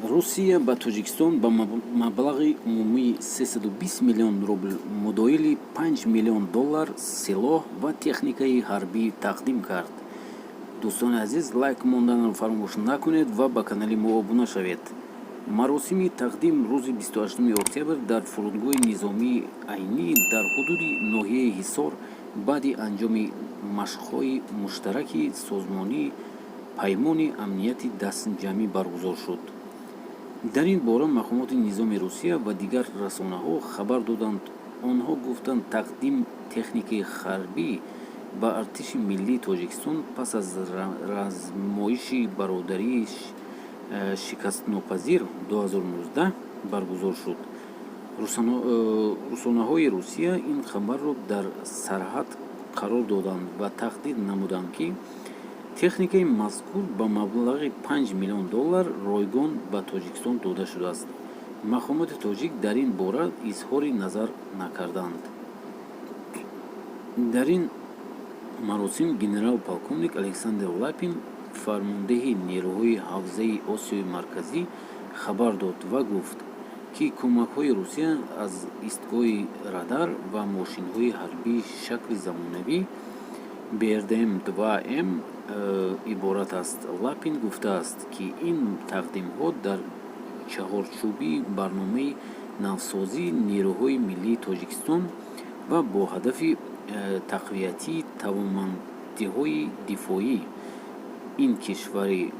Русия ба Тоҷикистон ба маблағи умумии 320 миллион рубл, муодили 5 миллион доллар, силоҳ ва техникаи ҳарбӣ тақдим кард. Дӯстони азиз, лайк монданро фаромӯш накунед ва ба канали мо обуна шавед. Маросими тақдим рӯзи 28 октябр дар фурудгоҳи низомии Айнӣ дар ҳудуди ноҳияи Ҳисор баъди анҷоми машқҳои муштараки созмони Паймони амнияти дастҷамъӣ баргузор шуд. Дар ин бора мақомоти низоми Русия ва дигар расонаҳо хабар доданд. Онҳо гуфтанд, тақдим техникаи ҳарбӣ ба артиши миллии Тоҷикистон пас аз размоиши «Бародарии шикастнопазир» 2019 баргузор шуд. Расонаҳои Русия ин хабарро дар сарҳад қарор доданд ва таҳдид намуданд, ки техникаи мазкур ба маблағи 5 миллион доллар ройгон ба Тоҷикистон дода шудааст. Мақомоти тоҷик дар ин бора изҳори назар накарданд. Дар ин маросим генерал-полковник Александр Лапин, фармондеҳи нерӯҳои ҳавзаи Осиёи Марказӣ, хабар дод ва гуфт, ки кӯмакҳои Русия аз истгоҳи радар ва мошинҳои ҳарбии шакли замонавӣ БРДМ-2М иборат аст. Лапин гуфтааст, ки ин тақдимҳо дар чаҳорчӯби барномаи навсозии нерӯҳои миллии Тоҷикистон ва бо ҳадафи тақвияти тавонмандиҳои дифоии ин кишвари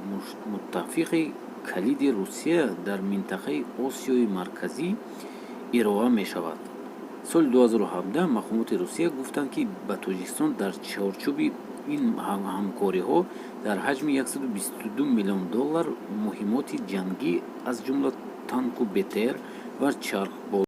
муттафиқи калиди Русия дар минтақаи Осиёи Марказӣ ироа мешавад. Соли 2017 мақомоти Русия гуфтанд, ки ба Тоҷикистон дар чаҳорчӯби ин ҳамкориҳо дар ҳаҷми 122 миллион доллар муҳиммоти ҷангӣ, аз ҷумла танку БТР ва чархбол.